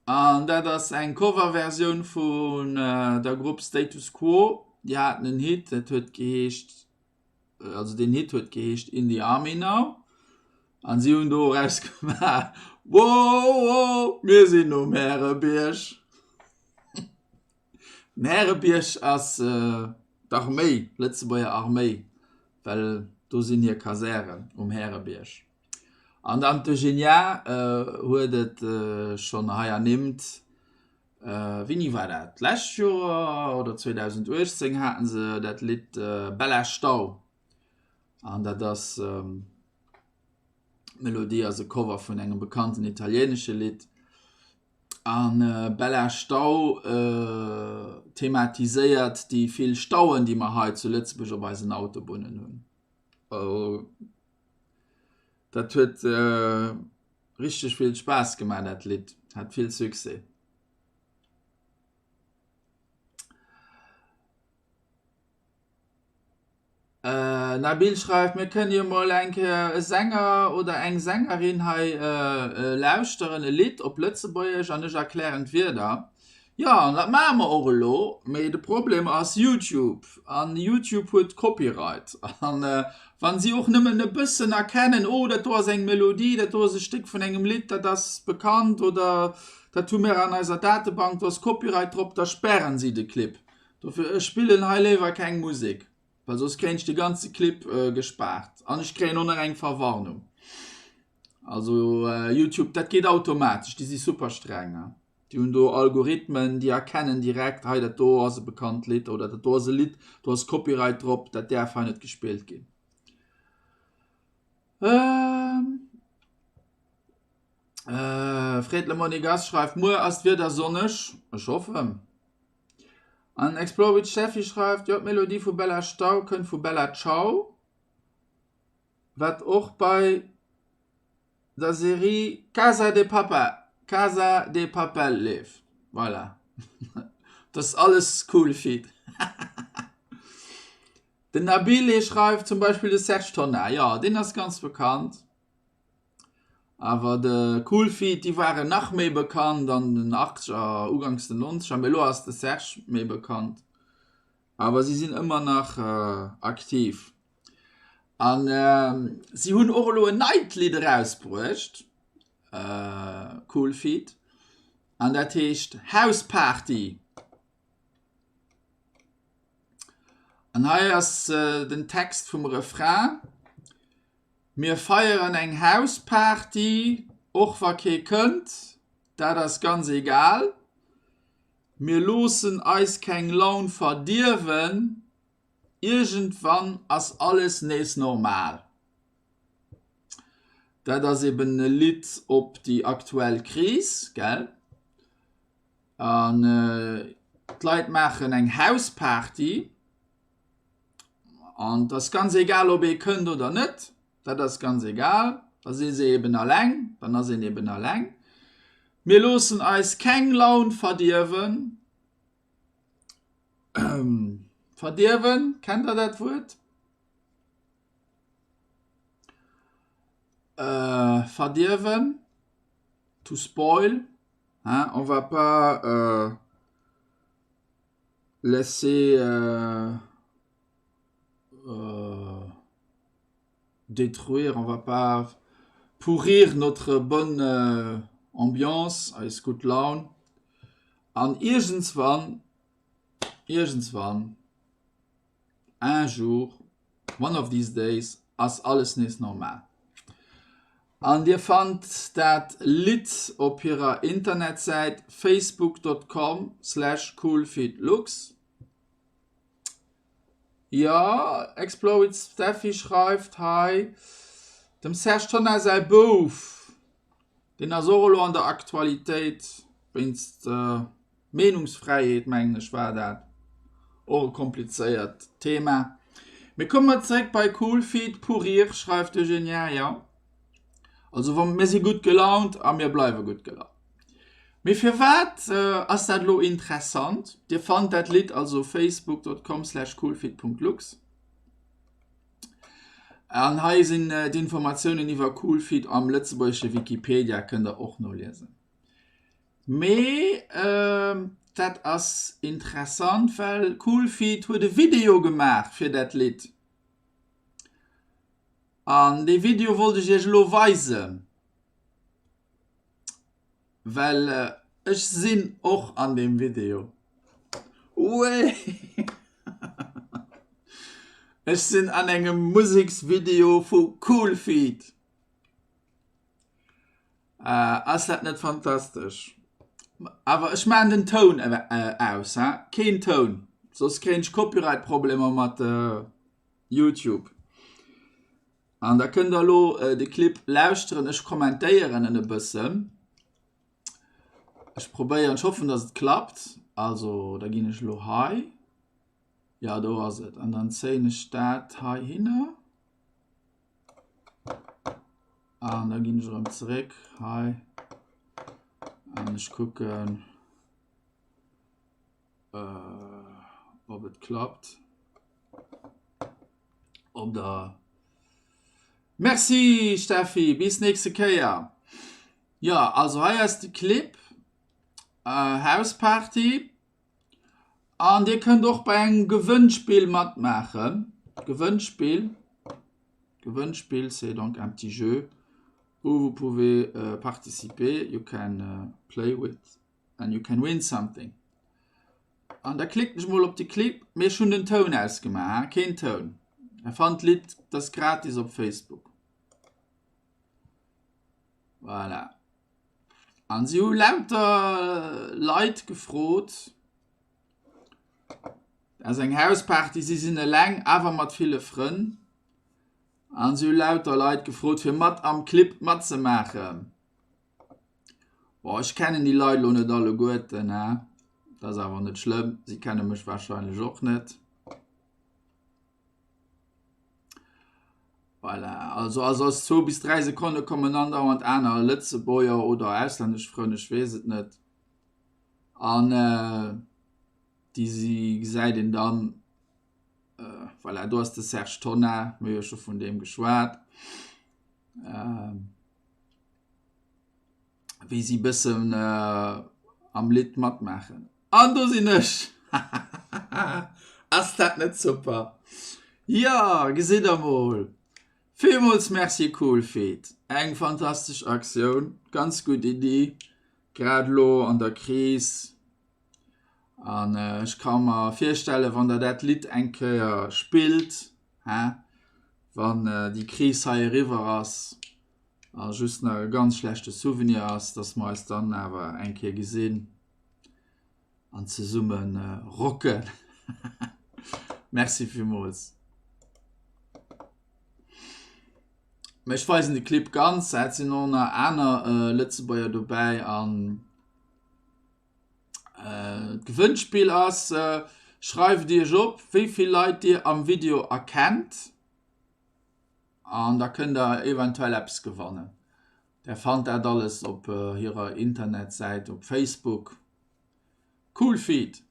an dat ass eng Coverversioun vun der Grupp Status Quo. Déi haten en Hit, dat huet geheescht, also deen Hit huet geheescht In the Army Now an si hunn doraus gemaach, Wow, wow, mir sinn um Härebierg. Den Härebierg ass d'Arméi, d'Lëtzebuerger Arméi, well do sinn hir Kasären um Härebierg. An dann d'Eugenia huet et schonn hei ernimmt, wéini war dat, d'lescht Joer oder 2018 hate se dat Lidd Bella Stau an dat ass, d'Melodie ass e Cover vun engem bekannten italieenesche Lidd. An Bella Stau thematiséiert déi vill Stauen, déi mer hei zu Lëtzebuerg op eisen Autobunnen hunn. Dat huet richteg vill Spaass gemaach dat Lidd, hat vill Succès. Nabil schreift, Mir kënne jo mol eng Kéier e Sänger oder eng Sängerin hei lauschteren, e Lidd op Lëtzebuergesch an ech erklären d'Wierder. Jo, an dat maache mer och elo, mee de Problem ass YouTube an YouTube huet Copyright an wa si och nëmmen e bëssen erkennen, oh dat do ass eng Melodie, dat do ass e Stéck vun engem Lidd, dat ass bekannt oder dat hu mir an eiser Datebank, do ass Copyright drop, da spären si de Clip. Dofir ech spillen hei léiwer keng Musek, well soss kréien ech de ganze Clip gespaart an ech kréien och nach eng Verwarnung. Also Youtube dat geet automatesch, déi si super streng. Déi hunn do Algorithmen, déi erkennen direkt, hei dat do ass e bekannt Lidd oder dat do ass e Lidd, do ass Copyright drop, dat däerf hei net gespillt ginn. Fred Le Monégasque schreift, Muer ass d'Wieder sonneg, ech hoffen. An Explore with Steffi schreift, Jo, d'Melodie vu Bella Stau kënnt vu Bella Ciao, wat och bei der Serie Casa de Papa, Casa de Papel leeft. Voilà. Dat ass alles cool Feed. Den Nabile schreift zum Beispill de Serge Tonnar, jo, deen ass ganz bekannt. Awer de Cool Feet, déi waren nach méi bekannt an den Achtzeger, uganks den Nonzeger, mee elo ass de Serge méi bekannt. Awer si sinn ëmmer nach aktiv. An si hunn och elo en neit Lidd erausbruecht, Cool Feet, an dat heescht House Party. An hei ass den Text vum Refrain. Mir feieren eng Hausparty, och wa kee kënnt, dat ass ganz egal. Mir loossen eis keng Laun verdierwen, iergendwann ass alles nees normal. Dat ass eben e Lidd op déi aktuell Kris, gell? An d'Leit maachen eng Hausparty. An et ass ganz egal, ob ee kënnt oder net, dat ass ganz egal, da si se eben alleng, dann ass een eben alleng. Mir loossen eis keng Laun verdierwen. Verdierwen, kennt Der dat Wuert? Verdierwen, to spoil, hein, on va pas laisser détruire, on va pas pourrir notre bonne ambiance, eis gutt Laun. An iergendswann. Iergendswann, un jour, one of these days, ass alles nees normal. An dir fannt dat Lidd op hirer Internetsäit facebook.com slash coolfeetlux. Jo, Explore with Steffi schreift hei, dem Serge Tonnar säi Bouf, deen ass och elo an der Aktualitéit wéinst Meenungsfräiheet, mengen ech war dat, och e komplizéiert Thema. Mee komme mer zeréck bei Coolfeet, Pour rire schreift d'Eugenia, jo. Also wa mir si gutt gelaunt a mir bleiwe gutt gelaunt. Mee firwat ass dat elo interessant? Dir fannt dat Lidd also facebook.com slash coolfeet.lux. An hei sinn d'Informatiounen iwwer Coolfeet am lëtzebuergesche Wikipedia, kënnt der och noliesen. Mee dat ass interessant, well Coolfeet huet e Video gemaach fir dat Lidd. An dee Video wollt ech iech elo weisen, well ech sinn och an deem Video. Wéi! Ech sinn an engem Museksvideo vu Coolfeet. Ass dat net fantastesch? Awer ech maachen den Toun aus, he? Keen Toun, soss kréien ech Copyright-Problemer mat Youtube. An da kënnt der elo de Clip lauschteren. Ech kommentéieren en e bëssen. Ech probéieren, ech hoffen, dass et klappt. Also da ginn ech elo hei. Ja, do ass et. An dann zéien ech dat heihinner. An da ginn ech erëm zeréck hei. An ech kucken. Ob et klappt. Op der Merci Steffi, bis nächste Kéier. Jo, also hei ass de Clip Hausparty an dir kënnt och bei engem Gewënnspill matmaachen. Gewënnspill, Gewënnspill c'est donc un petit jeu où vous pouvez participer, you can play with and you can win something. An da klicken ech mol op de Clip, mee ech hunn den Toun ausgemaach, keen Toun. Dir fannt d'Lidd, dat ass gratis op Facebook. Voilà. An si hu lauter Leit gefrot. Dat ass eng Hausparty, si sinn eleng, awer mat ville Frënn. An si hu lauter Leit gefrot, fir mat am Clip matzemaachen. Boah, ech kennen déi Leit elo net alleguerten, he. Dat ass awer net schlëmm, si kenne mech warscheinlech och net. Voilà, also also aus zwou bis dräi Sekonne kommen andauernd aner Lëtzebuerger oder auslännesch Frënn, ech weess et net. An déi si gesäit een dann, voilà, do ass de Serge Tonnar, mir hu jo scho vun deem geschwat. Wéi si bëssen am Lidd matmaachen. An do sinn ech! Ass dat net super? Jo, gesitt der mol! Villmools Merci Coolfeed! Eng fantastesch Aktioun, ganz gutt Iddi, grad elo an der Kris. An ech ka mer virstellen, wann der dat Lidd eng Kéier spillt, hä, wann déi Kris hei eriwwer ass a just nach e ganz schlechte Souvenir ass, dass mer eis dann awer eng Kéier gesinn an zesumme rocken. Merci villmools. Mä ech weisen de Clip ganz, et sinn och nach aner Lëtzebuerger dobäi an D'Gewënnspill ass, Schreift iech op, wéi vill Leit dir am Video erkennt an da kënnt der eventuell eppes gewannen. Der fannt dat alles op hirer Internetsäit op Facebook. Cool Feed!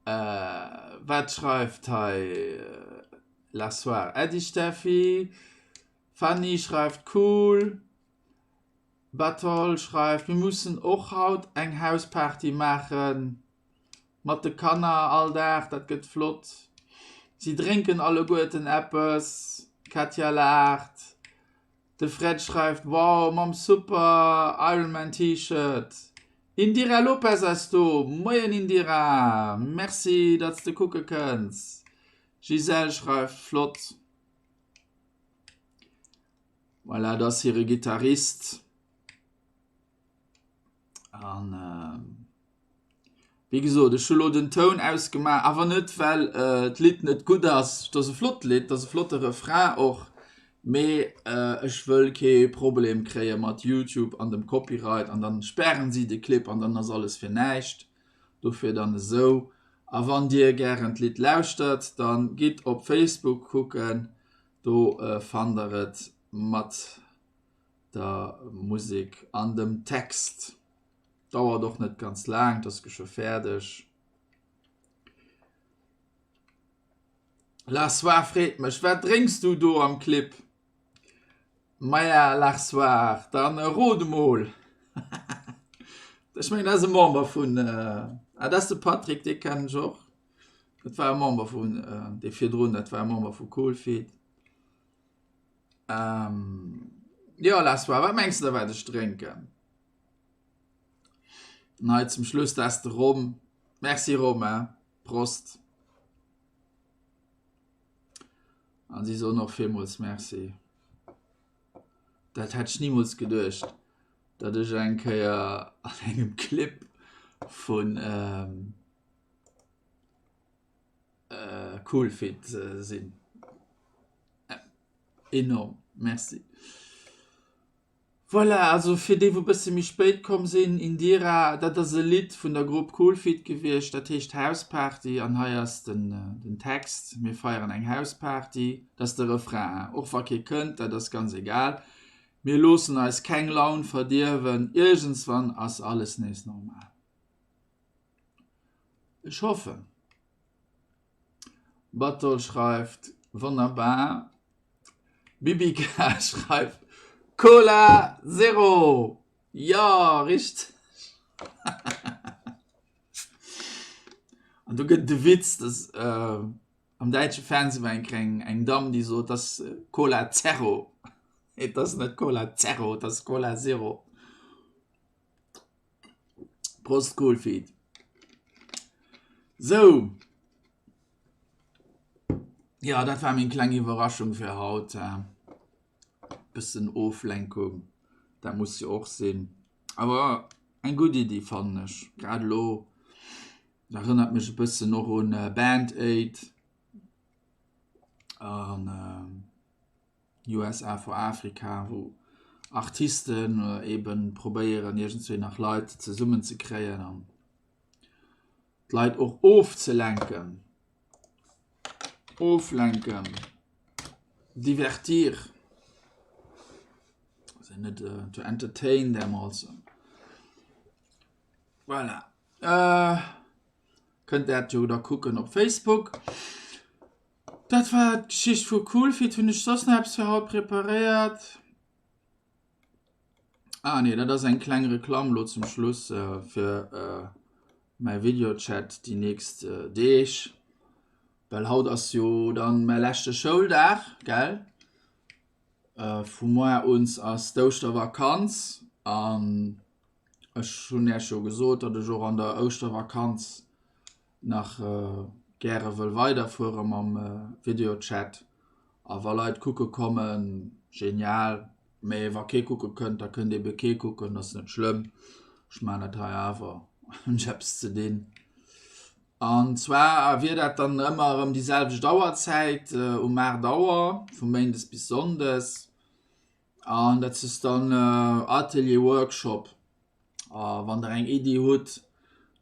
Wat schreift hei La Soire? Äddi Steffi, Fanny schreift cool. Batol schreift, Mir mussen och haut eng Hausparty maachen mat de Kanner all Dag, dat gëtt flott. Si drénken alleguerten eppes. D'Katja laacht. De Fred schreift, Wow, mam super Ironman T-Shirt. Indira Lopez ass do. Moien Indira, Merci datt s de kucke kënns. Gisèle schreift, Flott. Voilà, dat ass hire Gittarist. An wéi gesot, ech hu lo den Toun ausgemaach, awer net well d'Lidd net gutt ass, et ass e flott Lidd, et ass e flotte Refrain och, mee ech wëll kee Problem kréie mat Youtube an dem Copyright an dann spären si de Clip an dann ass alles fir näischt. Dofir dann esou. A wann dir gären d'Lidd lauschtert, dann gitt op Facebook kucken, do fannt der et mat der Musek an dem Text. Dauert och net ganz laang, et ass geschwë fäerdeg. Larsoir freet mech, wat drénks du do am Clip? Maja Larsoir, dann rot emol. Ech mengen dat ass e Member vun, ah dat ass de Patrick, dee kennen ech och. Dat war e Member vun, dee virdrun, dat war e Member vu Coolfeet. Ähm, jo Larsoir, wat mengs de da wat ech drénken? An hei zum Schluss, dat ass de Rom. Merci Romain, Prost. An si soen och villmools Merci. Dat hätt ech nimools geduecht, datt ech eng Kéier an engem Clip vun Coolfit sinn. Enorm, Merci. Voilà, also fir déi wou bësse méi spéit komm sinn, Indira, dat ass e Lidd vun der Grupp Coolfit gewiescht, dat heescht Hausparty an hei ass den den Text, Mir feieren eng Hausparty, dat ass de Refrain, och wa kee kënnt, dat ass ganz egal, mir loossen eis keng Laun verdierwen, iergendswann ass alles nees normal. Ech hoffen. Batol schreift, Wonnerbar. Bibika schreift, Cola Zero! Jo, richteg! An do gëtt et e Witz, dass am däitsche Fernseh war eng kleng eng Damm, déi sot, dass Cola Zero. Et ass net Cola Zero, et ass Cola Zero. Prost Coolfeed. Sou. Ja, dat war meng kleng Iwwerraschung fir haut. Bëssen Oflenkung, dat muss jo och sinn. Awer eng gutt Iddi fannen ech. Grad elo erënnert mech e bëssen och un Band Aid an. USA for Africa, wou Artisten eben probéieren iergendswéi nach Leit zesummen ze kréien an d'Leit och ofzelenken. Oflenken, divertir, also net to entertain them also. Voilà. Kënnt dat jo da kucken op Facebook. Dat war d'Geschicht vu Coolfit. Hunn ech soss nach eppes fir haut preparéiert? Ah nee, dat ass eng kleng Reklamm lo zum Schluss äh, fir äh, mäi Videochat déi nächst äh, Deeg. Well haut ass jo dann mäi leschte Schouldag, gell? Äh, vu moar uns ass d'Ouschtervakanz an ech hunn Äech jo gesot, datt ech och an der Ouschtervakanz nach gäre wëll weiderfuere mam Videochat a wa Leit kucke kommen, genial, mee wa kee kucke kënnt, da kënnt ebe kee kucken, ass net schlëmm, ech man dat hei awer, hunn ech eppes ze dinn. An zwar wier dat dann ëmmer erëm déi selwecht Auerzäit, um 8 Auer, vu méindes bis sonndes an dat ass dann Atelier, Workshop. A wann der eng Iddi hutt,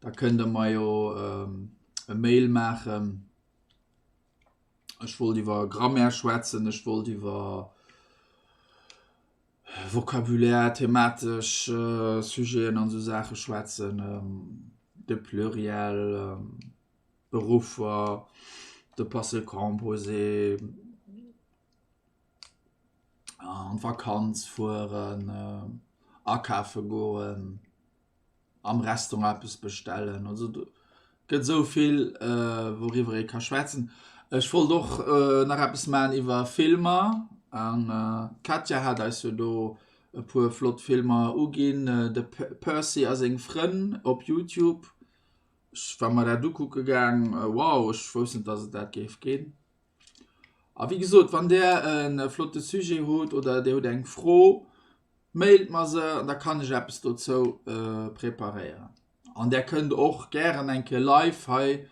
da kënnt der mer jo e Mail maachen. Ech wollt iwwer Grammaire schwätzen, ech wollt iwwer Vocabulaire, thematesch Sujeten an esou Saache schwätzen, de Pluriel, Beruffer, de Passé composé. An d'Vakanz fueren, akafe goen, am Restaurant eppes bestellen. Also do gëtt esou vill wouriwwer ee ka schwätzen. Ech wollt och nach eppes maachen iwwer Filmer an d'Katja hat eis jo do. E puer flott Filmer uginn. De Percy a seng Frënn op Youtube. Ech war mer dat ukucke gaang. Wow, ech wousst net, dass et dat géif ginn. A wéi gesot, wann där e flotte Sujet hutt oder dir hutt eng Fro, mailt mer se an da kann ech eppes dozou preparéieren. An där kënnt och gären eng Kéier live hei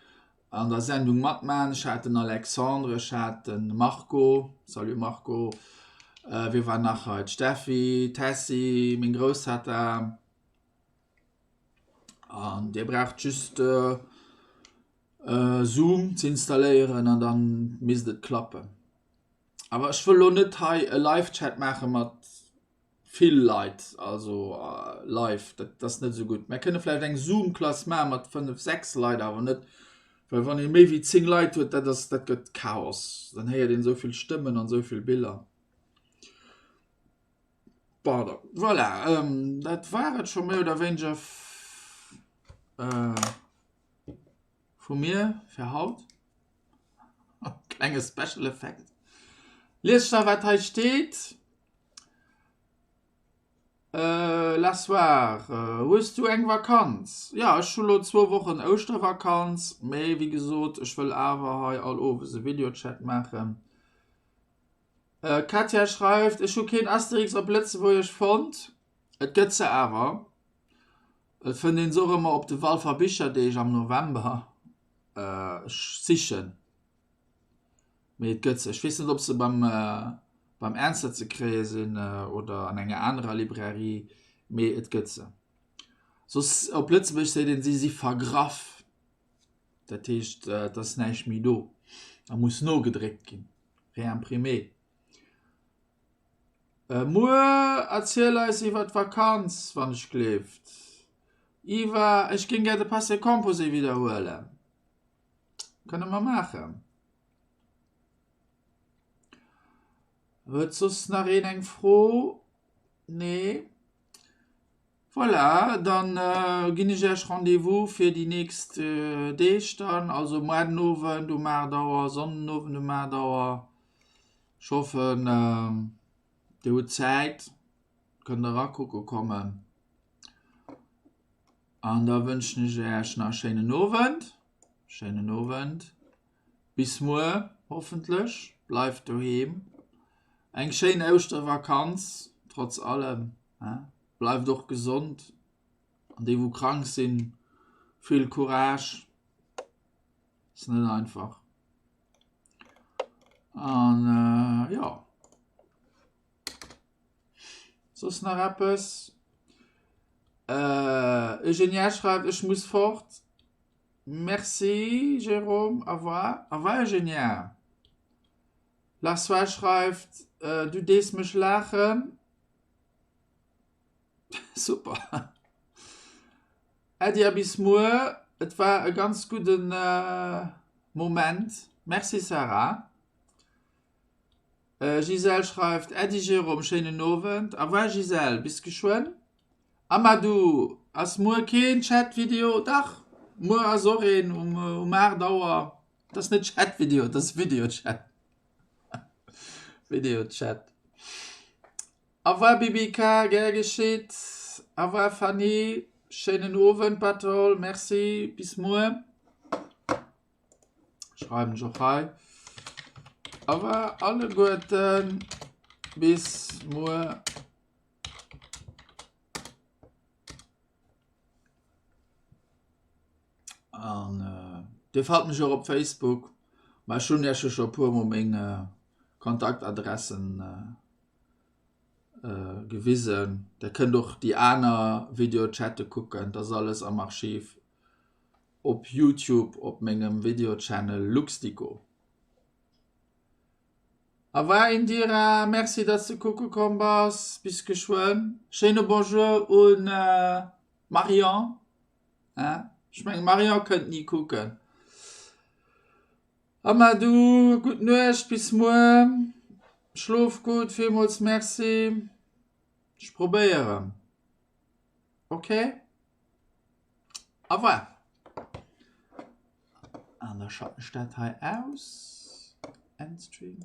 an der Sendung matmaachen. Ech hat den Alexandre, ech hat de Marco, salut Marco, wie war nach hei, d'Steffi, d'Tessy, meng Grousstatta. An Dir braucht just Zoom ze installéieren an dann misst et klappen. Awer ech wëll lo net hei e Live-Chat maache mat vill Leit, also live, dat ass net esou gutt. Mär kënne vläicht eng Zoom-Klass maache mat 5, 6 Leit, awer net, well wann ee méi wéi 10 Leit huet, dat ass, dat gëtt Chaos, dann héiert een esou vill Stëmmen an esou vill Biller. Pardon. Voilà, dat war et scho méi oder wéineger vu mir fir haut. Klenge Special Effekt. Liest da wat hei steet. Äh, la soir, hues du eng Vakanz? Ja, ech hu lo zwou Wochen Ouschtervakanz, mee wéi gesot, ech wëll awer hei all Owes e Videochat maachen. Katja schreift, Ech hu keen Asterix op Lëtzebuergesch fonnt. Et gëtt se awer. Et fënnt een se och ëmmer op de Walfer Bicherdeeg am November. Ech sichen. Mee et gëtt se. Ech weess net, ob se beim, beim Ernster ze kréie sinn oder an enger anerer Librairie, mee et gëtt se. Soss op Lëtzebuergesch seet een, si si vergraff. Dat heescht, et ass näischt méi do. Da muss nogedréckt ginn, réimprimé. Muer erziel eis iwwer d'Vakanz, wann ech gleeft. Iva, ech géing gär de Passé composé widderhuelen. Kënne mer maachen. Huet soss nach een eng Fro? Nee? Voilà, dann ginn ech Iech Rendez-vous fir déi nächst Deeg dann, also muar den Owend um 8 Auer, Sonnden Owend um 8 Auer. Ech hoffen, Dir hutt Zäit, kënnt erakucke kommen. An da wënschen ech Äech nach e schéinen Owend. Schéinen Owend. Bis muer hoffentlech. Bleift doheem. Eng schéin Ouschtervakanz trotz allem. Bleift och gesond. An déi wou krank sinn, vill Courage. Ass net einfach. An jo. Soss nach eppes? Eugenia schreift, ech muss fort. Merci Jérôme, au revoir. Au revoir Eugenia. Larsois schreift, du dees mech laachen. Super. Äddi a bis muer. Et war e ganz gudden Moment. Merci Sarah. Gisèle schreift, Äddi Jérôme, schéinen Owend. Au revoir Gisèle, bis geschwënn. Amadou, ass muer keen Chat-Video? Dach, muer ass och een um 8 Auer. Et ass net Chat-Video, et ass Video-Chat. Video-Chat. Au revoir BBK, gär geschitt. Au revoir Fanny, schéinen Owend Batol, merci, bis muer. Schreiwen ech och hei. Au revoir alleguerten. Bis muer. An äh, Dir fannt mech och op Facebook. Mä ech hunn Iech jo scho e puermol meng äh, Kontaktadressen äh, äh, gewisen. Der kënnt och déi aner Videochatte kucken. Dat ass alles am Archiv. Op Youtube op mengem Video-Channel Luxdico. Au revoir Indira, merci dass de kucke komm bass, bis geschwënn. Schéine Bonjour un Marion, hein, ech mengen Marion kënnt ni kucken. Amadou, gutt Nuecht, bis muer, schlof gutt, villmools merci, ech probéieren, ok. Au revoir. An da schalten ech dat hei aus. Endstream.